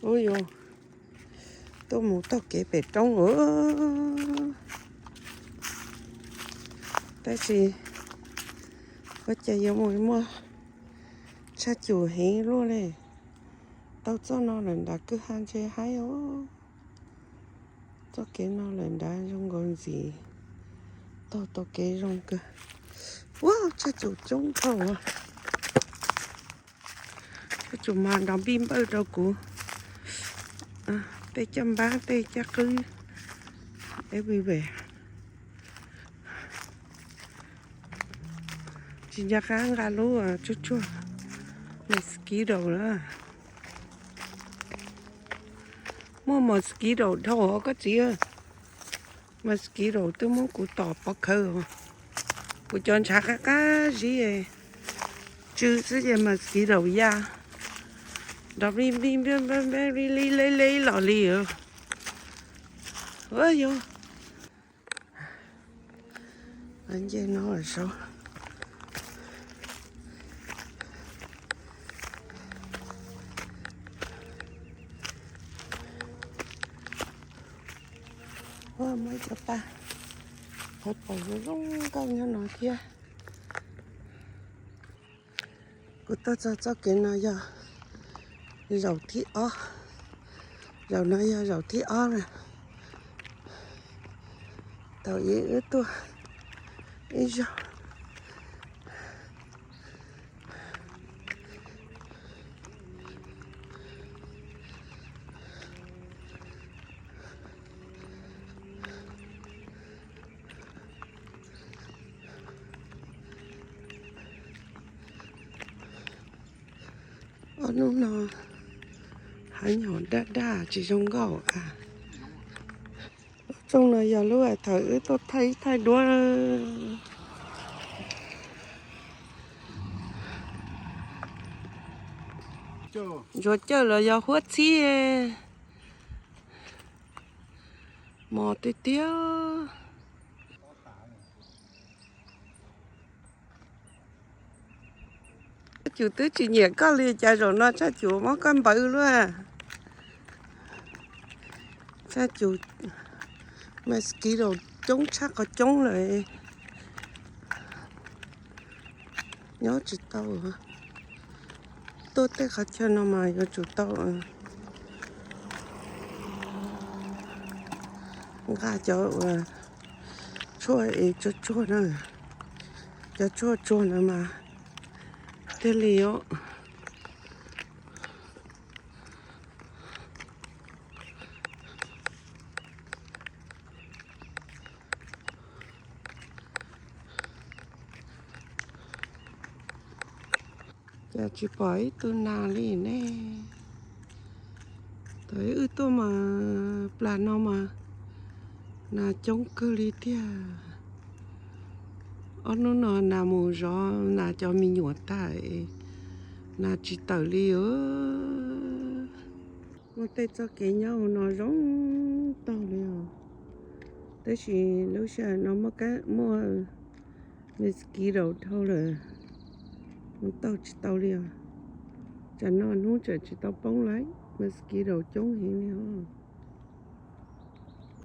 Ub yuv, tuaj mus taug kev pem roob ua, tab sis ua cas yuav mus muaj tshaj cum heev luaj li. Taug txoj no lawm nrad kwj ha ntshe haib os. Txoj kev no lawm nrad zoo nkaus ntxiv, taug tau kev zoo kawg. Ua tshaj cum coob dhau. Tshaj cum mas nrov npij npawj rau kuv tej caj npab tej caj qwb everywhere. Tsis nco qab nqa lub tsuag tsuag mosquito na. Muaj mosquito dhau hov koj txiv. Mosquito twb muab kuv tom pov khawv. Kuv cov ntshav qab qab zib, tsw xwb ces mosquito ya nrov li li li li li los li. Ua yog nce no saud. Ua muaj cov paj, qhov paus zoo zoo nkauj nyob no thiab. Kuv tuaj txog txoj kev no yog zaum thib ob. Zaum no yog zaum thib ob lawm. Thaum ub wb tuaj ib zaug. Ob hnub no hav nyom daj daj tsis zoo nkauj a. Lub tsooj no yog lub thaum wb tuaj thaij ib thaij duab. Ntsuav cawj los yog huab txhib, mos tiag tiag. Tshaj cum twb tsis nyiam koj li cas zaum no tshaj cum muab koj npawv luaj. Tshaj cum mosquito coob tshaj qhov coob lawm. Nyob tsis tau. Tuaj tej qhov chaw no mas yuav tsum tau nqa cov uas tshuaj es tsuag tsuag na. Cov tshuaj tsuag na mas thiaj li os. Cas tsis pom ib tug nas li ne? Thaum wb tuaj mas plas no mas nas coob kawg li tiag. Ob hnub no nas mus zov nas cov me nyuam tag, nas tsis tawm li os. Muaj tej txoj kev nyob hauv no zoo taug li os, tab sis lub sij hawm no muaj mosquito dhau lawm, mus taug tsis tau li os. Tsam no hnub tseem tsis tau poob lawm, mosquito coob heev li os.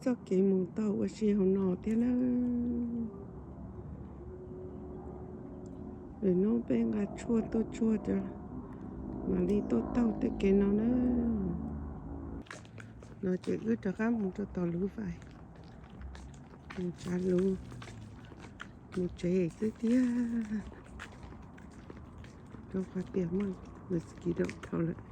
Txoj kev mus taug ua si hauv no thiab na. Lwm hnub peb nqa tshuaj tuaj tsuag cov mam li tuaj taug tej kev no na. No ces wb rov qab mus rau tom luv vais, mus tsav luv, mus tsev xwb thiab, rau qhov tias muaj mosquito dhau lawm.